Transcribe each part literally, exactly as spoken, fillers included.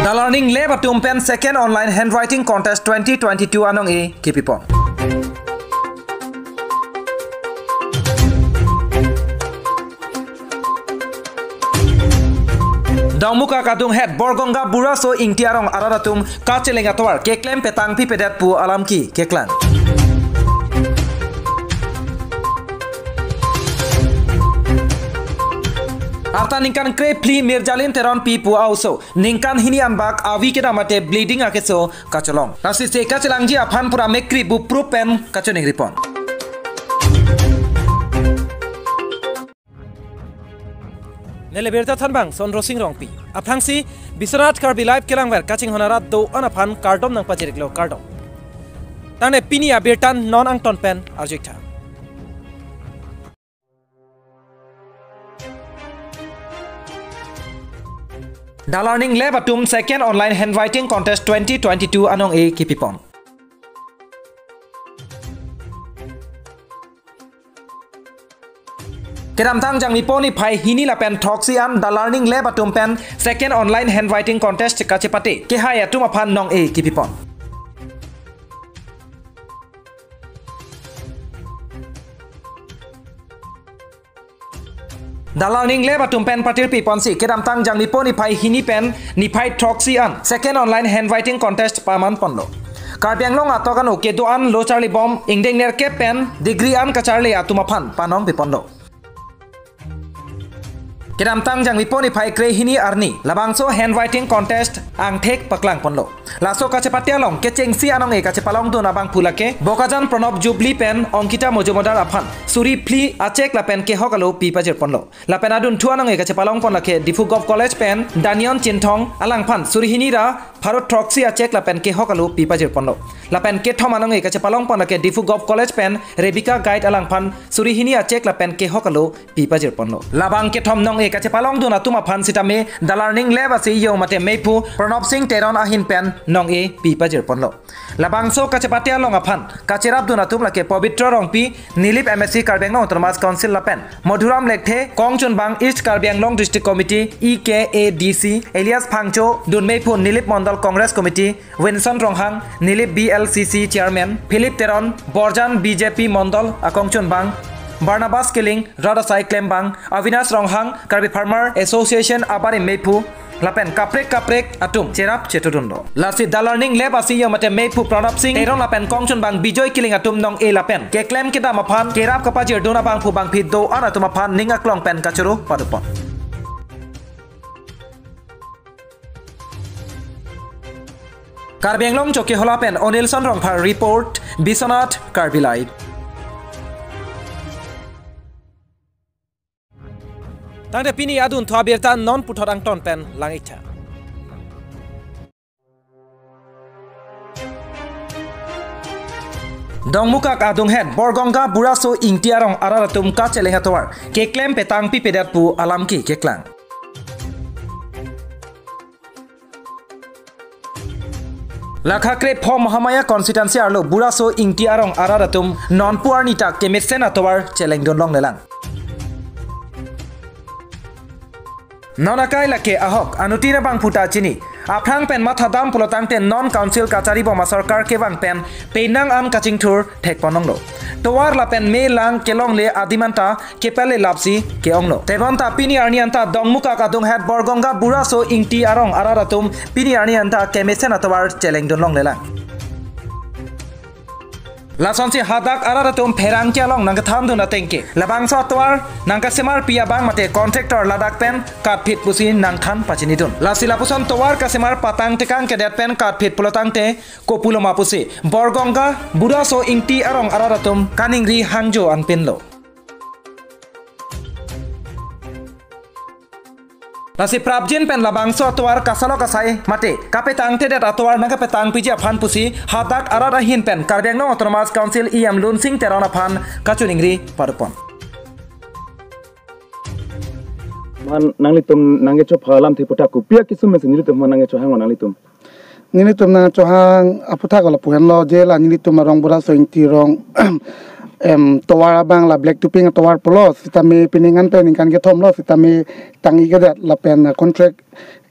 The Learning Lab atum pen Second Online Handwriting Contest twenty twenty-two anong-e kipipon. Dongmukak adunghet Borganga Buraso Ingti arong arat atum kacheleng atovar keklem petang pipedet pu alam ke keklang. Arta ningkan krephli Mirjalin Teronpi pu a-oso ningkan hini anbak avi kedam mate bleeding akeso kachelong. Lasi se kachelangji aphan pura mekri bu proof pen kachoningripon. Neli birta thanbang Sondro Sing Rongpi. Aphrangsi Biswanath Karbi Live kelangver kachinghon arat do-an aphan kardom nangpajiriklo, kardom. Tangte pini abirta non angton pen arjuiktha. The Learning Lab atum Second Online Handwriting Contest twenty twenty-two anong-e kipipon. Kedamtang Jangmipo niphai hini lapen throksi an The Learning Lab atum pen Second Online Handwriting Contest kachepate kehai atum aphan nong-e kipipon. The Learning Lab atum pen patirpiponsi kedamtang Jangmipo niphai hini pen niphai throksi an Second Online Handwriting Contest pamanponlo. Karbi Anglong atok ano kedo-an lo charlibom ingdeng nerkep pen degree an kacharli atum aphan panong piponlo. Kedamtang Jangmipo niphai krehini arni labangso handwriting contest angthek paklangponlo. Laso kachepate along kechengsi anong-e kachepalongdun abangphu lake Bokajan Pranab Jubilee pen Ankita Majumdar aphan suri phli a cheque lapen kehok alo pipajirponlo. Lapen adunthu anong-e kachepalongpon lake Diphu Govt College pen Danion Chinthong alangphan suri hini ra pharo throksi a cheque lapen kehok alo pipajirponlo. Lapen kethom anong-e kachepalongpon lake Diphu Govt College pen Rebecca Guide alangphan suri hini a cheque lapen kehok alo pipajirponlo. Labang kethom nong-e kachepalongdun atum aphan sitame The Learning Lab a-CEO mate meiphu Pranab Sing Teron ahin pen nong-e pipajirponlo. Labangso kachepate along aphan kacherapdun atum lake Pabitra Rongpi, Nilip M A C Karbi Anglong Autonomous Council lapen Madhuram Lekthe, kongchunbang East Karbi Anglong District Committee E K A D C, Elias Phangcho, dunmeiphu Nilip Mondol Congress Committee, Winson Ronghang, Nilip B L C C Chairman, Philip Teron, Borjan B J P Mondol akongchunbang, Barnabas Killing, Radasai Klembang, Avinash Ronghang, Karbi Farmer Association abarim meiphu, lapen kaprek kaprek atum cherap chetudunlo. Lasi The Learning Lab a-CEO mate meiphu Pranab Sing Teron lapen kongchunbang Bijoy Killing atum nong-e lapen keklem kedam aphan kerap kapajirdun abangphu bangphi do-an atum aphan ning aklong pen kachoro padopon. Karbi Anglong Chokihola pen Onilson Rongphar report, Biswanath Karbi Live. Tangte pini adunthu abirta non puthot angton pen lang-iktha. Dongmukak adunghet Borganga Buraso Ingti arong arat atum kacheleng atovar keklem petang pipedet pu alam ke keklang. Lakha krepho Mahamaya constituency arlo Buraso Ingti arong arat atum nonpu arni ta kemesen atovar chelengdun longlelang. Non akai lake ahok anuttin abangphu ta chini. Aphrang pen mathadam pulotangte non council kacharibom asorkar kevang pen penang an kachingthur thekponlonglo. Tovar lapen me lang kelongle adim anta kepale lapsi ke-onglo. Tebonta pini arni anta Dongmukak adunghet Borganga Buraso Ingti arong arat atum pini arni anta kemesen atovar chelengdun longlelang. Lasonsi hadak arat atum pherangke along nangkethandun atengke labangso atovar nangkasemarpi abang mate contractor ladak pen katphit pusi nangthan pachinidun. Lasi lapuson tovar kasemar patang tekang kedet pen katphit pulotangte kopuloma pusi Borganga Buraso Ingti arong arat atum kaningri hangjo anpinlo. Lasi prapjin pen labangso atovar kasalok asai mate kapetangtedet atovar nangkapetangpiji aphan pusi hadak arat ahin pen Karbi Anglong Autonomous Council E M Lunsing Teron aphan kachiningri padopon. Man nanglitum nangkechopha alamthe aputhak kopi akesung mesen nelitum man nangkechohang nanglitum. Nelitum nangchohang aputhak lapu henlo je la nelitum arong Buraso Ingti arong em tovar abang la black topping tovar pulo sitame pining an pen ningkan kethom lo sitame tangki kedet lapen contract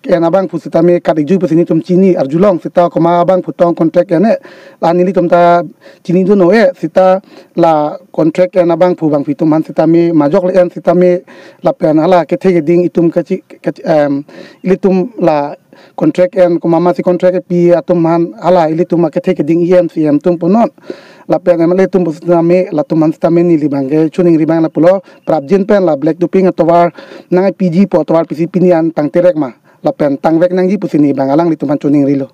en abangphu sitame kat-ikjui pusi nelitum chini arjulong, seta komat abangphu tong contract en-e, la nelitum ta chinidun-o-e, seta la contract en abangphu abangpi atum aphan sitame majok le en sitame lapen hala kethe keding itum kachi, kachi, em, ilitum la contract en komat masi contract kepi atum aphan hala ilitum akethe keding E M, C E M atum punon lapen M L A atum pusitame latum aphan sitame neli abangke choningri abang lapulo, prapjin pen la black topping atovar nangpiji pu atovar pisi pini an tangterek ma lapen tangvek nangji pusi neli abang alanglitum aphan choningrilo.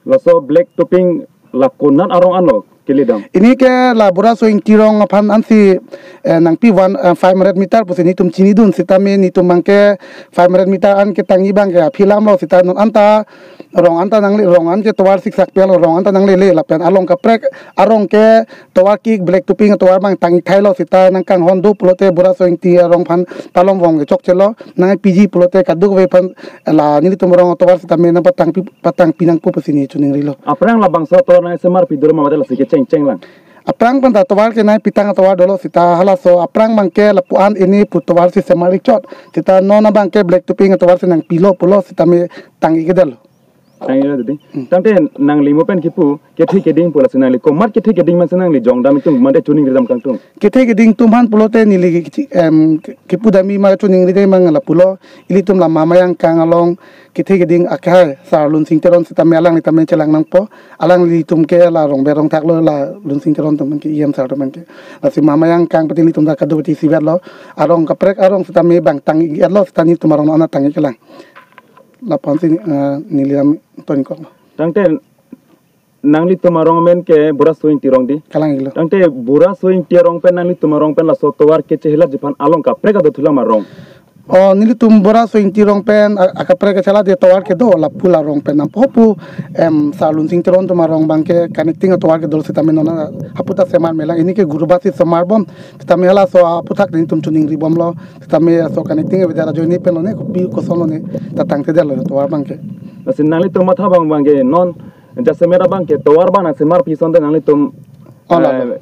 Laso black topping la konat arong anlo keledam? Ini ke la Bura Soingti rong aphan ansi, eh, nangpi one, eh, five hundred meter pusi nelitum chinidun sitame nelitum abangke five hundred meter an ketangji abangke aphi alamlo, seta non anta rong anta nangle, rong an ke tovar siksak pen lo, rong anta nanglele lapen along kaprek arong ke tovar ke black topping atovar abang tangthailo, seta nangkanghon do pulote Bura Soingti arong aphan Talom Vong ke chokchelo, nangpiji pulote kadokave aphan la nelitum rong atovar sitame nangpatangpi, patangpi nangpo pusi neli choningrilo. Aphrang labangso atovar nangsemarpi dolo ma mate lasi kechengcheng lang? Aphrang pen ta atovar ke nangpitang atovar dolo, seta halaso aphrang abangke lapu-an ini pu tovar si semar-ikchot, seta non abangke black topping atovar si nangpilo pulo sitame tang-ik-edetlo. Tang-iklo dei. Hmm. Tangte nangli mo pen kipu kethe keding pu lasi nangli komat kethe keding masi nangli jongdam itum mate choningridam kangtung? Kethe keding atum aphan pulote neli ki, em, kipudamji ma choningridamji ma lapulo, ilitum la Mamayang Kang along kethe keding akhai sar Lunsing Teron sitame alangli tame chelang nangpo, alanglitum ke la rong berong thaklo, la Lunsing Teron atum ke E M sar atum ke. Lasi Mamayang Kang pati ilitum ta kadokave isivetlo, arong kaprek arong sitame abang tang-iklo, seta nelitum arong non tang-iklang. Lapu-an si, eh, neli lam tonikok. Tangte nanglitum arong amen ke Bura Soingti rong dei? Kalang-iklo. Tangte Bura Soingti rong pen nanglitum arong pen laso tovar kechehelatji aphan along kaprek ado thulang ma rong? O, nelitum Bura Soingti rong pen a-, akaprek kechelatji tovar kedo lapu la rong pen apot pu, em, sar Lunsing Teron atum arong abangke connecting atovar kedo sitame non hapu ta semar melang, ini ke Gurubat si semarbom sitame halaso aphuthak nelitum choningribomlo. Sitame laso connecting avedet ajoine pen lone, kopi koson lone ta tangtedetlo tovar abangke. Lasi nanglitum matha abang abangke non jasemet abangke tovar abang nangsemarpi asonte nanglitum, oh, lalo, eh,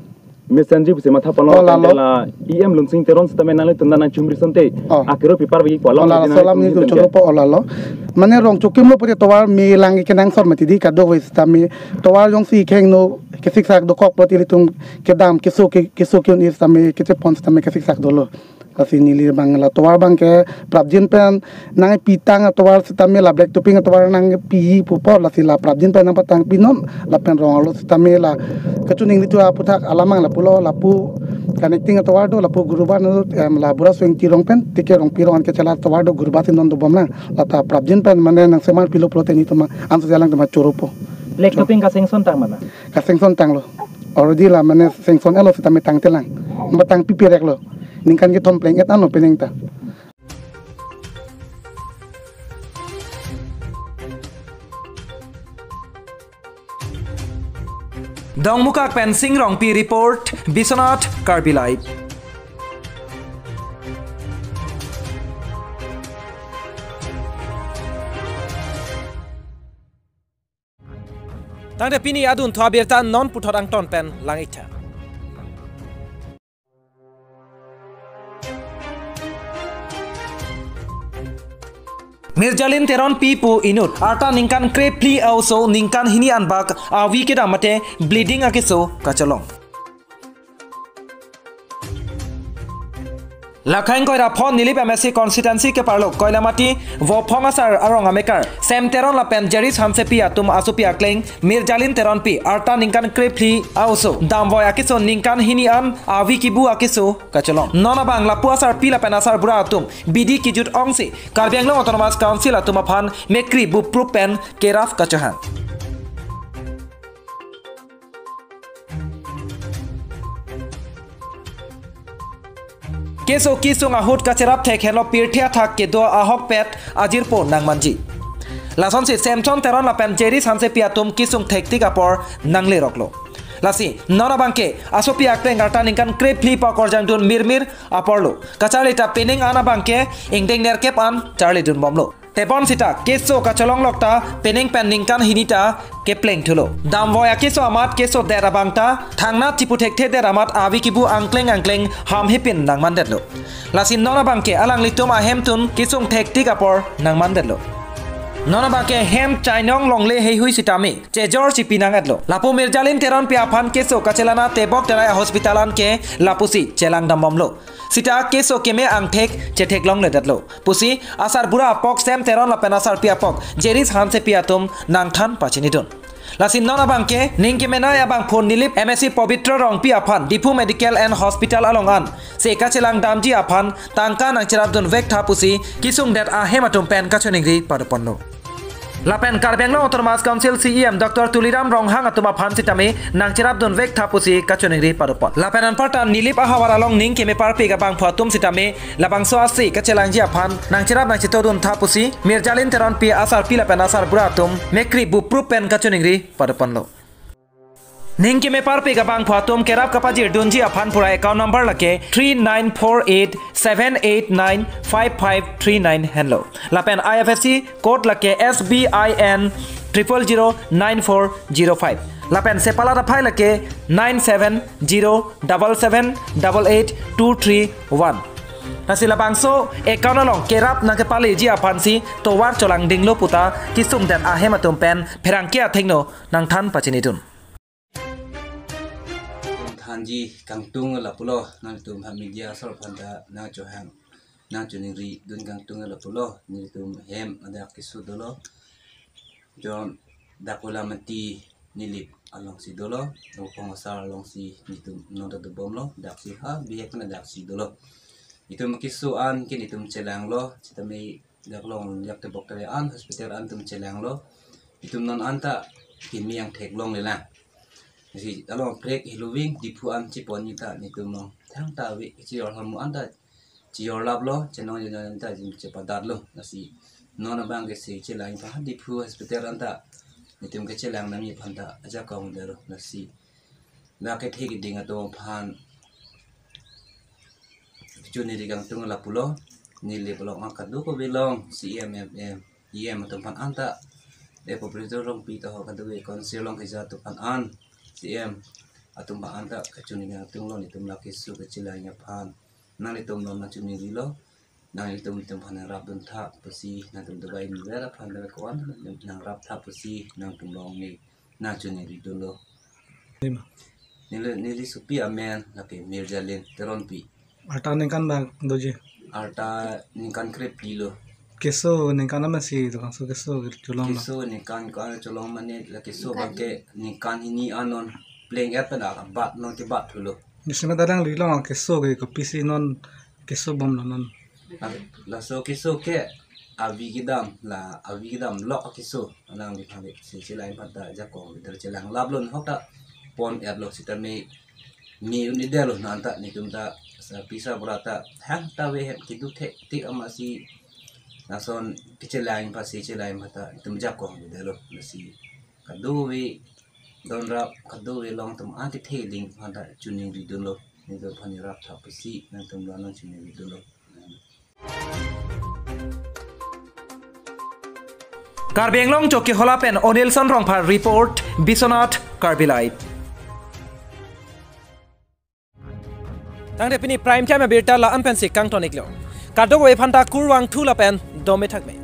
mesenji pusi matha ponlo. Oh, lalo. Tangte la E M Lunsing Teron sitame nanglitum nangchumri asonte. Oh. Akero pipar bagi kuala. Oh, lalo, nanglitum solam nelitum choropo, oh, lalo. Mane rong chokimlo pute tovar melang kenangsot mati dei, kadokave sitame tovar jongsi khengno kesiksak dokok pute ilitum kedam keso ke, keso ke-un-e sitame kechepon sitame kesiksak dolo. Lasi neli abang la tovar abangke prapjin pen nangpitang atovar sitame la black topping atovar nangpiji pu apot, lasi la prapjin pen nangpatangpinon lapen rong arlo sitame la kachoningri thu aphuthak alam abang lapulo, lapu connecting atovar do, lapu Gurubat do, em, la Bura Soingti rong pen T K Rongpi rong an kechelat atovar do, Gurubat si non dobomlang, lata prapjin pen mane nangsemarpilo pulote nelitum ansi alangtum choropo. Black topping ka-sanction tang ma na? Ka-sanction tanglo. Already la mane sanction-etlo sitame tangtelang. Matangpipereklo. Ningkan kethom pleng-et anlo penang ta. Dongmukak pen Sing Rongpi report, Biswanath Karbi Live. Tangte pini adunthu abirta non puthot angton pen lang-iktha. Mirjalin Teronpi pu inut arta ningkan krephli a-oso ningkan hini anbak avi kedam mate bleeding akeso kachelong. Lakhain Koiraphon Nilip M A C constituency keparlo Koilamati Vophong asar arong amekar Sem Teron lapen Jeris Hansepi atum asopi akleng Mirjalin Teronpi arta ningkan krephli a-oso damvoi akeso ningkan hini an avi kibu akeso kachelong. Non abang lapu asarpi lapen asarbura atum bidi kijut ongsi Karbi Anglong Autonomous Council atum aphan mekri buprup pen kerap kachohang. Keso kesung ahut kacherap thek henlo pirthe athak kedo ahokpet ajirpo nangmanji. Lasonsi Semson Teron lapen Jeris Hansepi atum kesung thektik apor nangleroklo. Lasi non abangke asopi akleng arta ningkan krephli pakorjangdun mirmir aporlo. Kacharli ta penang an abangke ingdeng nerkep an charlidunbomlo. Tebon sita keso kacholonglok ta penang pen ningkan hini ta keplengthulo. Damvoi akeso amat kesodet abang ta thangnat chiputhekthedet amat avi kibu angkleng angkleng hamhipin nangmandetlo. Lasi non abangke alanglitum ahemtun kesung thektik apor nangmandetlo. Non abangke hem chainong longle heihui sitame chejor chipi nang-etlo. Lapu Mirjalin Teronpi aphan keso kachelang-an Tebok Terai a-hospital an ke lapusi chelangdambomlo. Sita keso keme angthek chetheklongledetlo pusi asarbura apok Sem Teron lapen asarpi apok Jeris Hansepi atum nangthan pachinidun. Lasi non abangke ning kemenei abangphu Nilip M A C Pobitro Rongpi aphan Diphu Medical and Hospital along an se kachelangdamji aphan tangka nangcherapdunvek tha pusi kesungdet ahem atum pen kachiningri padoponlo. Lapen Karbi Anglong Autonomous Council C E M Doctor Tuliram Ronghang atum aphan sitame nangcherapdunvek tha pusi kachiningri padopon. Lapen anparta Nilip ahavar along ning keme parpik abangphu atum sitame labangso ase kachelangji aphan nangcherap nangchetodun tha pusi Mirjalin Teronpi asarpi lapen asarbura atum mekkri buprup pen kachiningri padoponlo. Ning keme parpik abangphu atum kerap kapajirdunji aphan pura account number lake three nine four eight seven eight nine five five three nine henlo. Lapen I F S C code lake S B I N triple zero nine four zero five. Lapen sepalat aphai lake nine seven zero double seven double eight two three one. Lasi labangso account along kerap nangkepaleji aphansi tovar cholangdinglo puta kesungdet ahem atum pen pherangke athengno nangthan pachinidun. Thanji kangtung lapulo, nangtum ha media asor aphanta nangchohang nangchiningridun kangtung lapulo, nelitum hem adak keso dolo. Jon dak Koilamati Nilip alongsi dolo, Nopong Asar alongsi nelitum nonta dobomlo, daksi ha bihek na daksi dolo. Nelitum keso an ke nelitum chelanglo, sitame dak along yak Tebok Terai an hospital an nelitum chelanglo. Nelitum non anta keme angthek longlelang. Si along prek heloving Diphu an chepon nita nelitum long thangta ave chejor hamu anta chejor laplo, chenong jona anta jin chepadatlo. Lasi non abangke se chelang pa Diphu hospital anta nelitum kechelangdamji aphanta ajakong dero. Lasi dak kethe keding atum aphan kachiningri kangtung lapulo. Neli belong angkadu ko belong C E M, M M, E M atum aphan anta, de Pobitro Rongpi to ho kadu e council along keja atum aphan an C E M atum aphan anta kachiningri kangtunglo, nelitum la keso kachelangji aphan nanglitum non nangchiningrilo, nanglitum nelitum aphan rapdun tha pusi nangtum dubai ni vera aphan da kawan nangrap tha pusi nangtum long ni nangchiningridunlo. Neli, neli sopi amen lake Mirjalin Teronpi. Arta ningkan bang doji? Arta ningkan kreplilo. Keso ningkan amatsi do kangso keso cholong ma? Keso ningkan ka cholong mane la keso bangke ningkan hini an non pleng et pen abat non kebat thulo. Nisima tadang lilong keso ke kopisi non keso bomlo non? Laso keso ke avi kedam, la avi kedam lok keso. Alangliphan se chelang aphanta jakong bidar chelang laplo, hok ta pon etlo sitame me un-edetlo, nanta nelitum ta asarpi asarbura ta thangta ave hem kedo thektik amatsi lason kechelangji aphan se chelang aphanta nelitum jakong bidetlo. Lasi kadokave donrap kadokave along atum an kethe keding aphanta chiningridunlo, nelitum aphan rap tha pusi nangtum la nangchiningridunlo. Karbi Anglong Chokihola pen Onilson Rongphar report, Biswanath Karbi Live. Tangte pini prime time abirta la-an pensi kangtoniklo. Kadokave aphanta kurvangthu lapen dome thakme.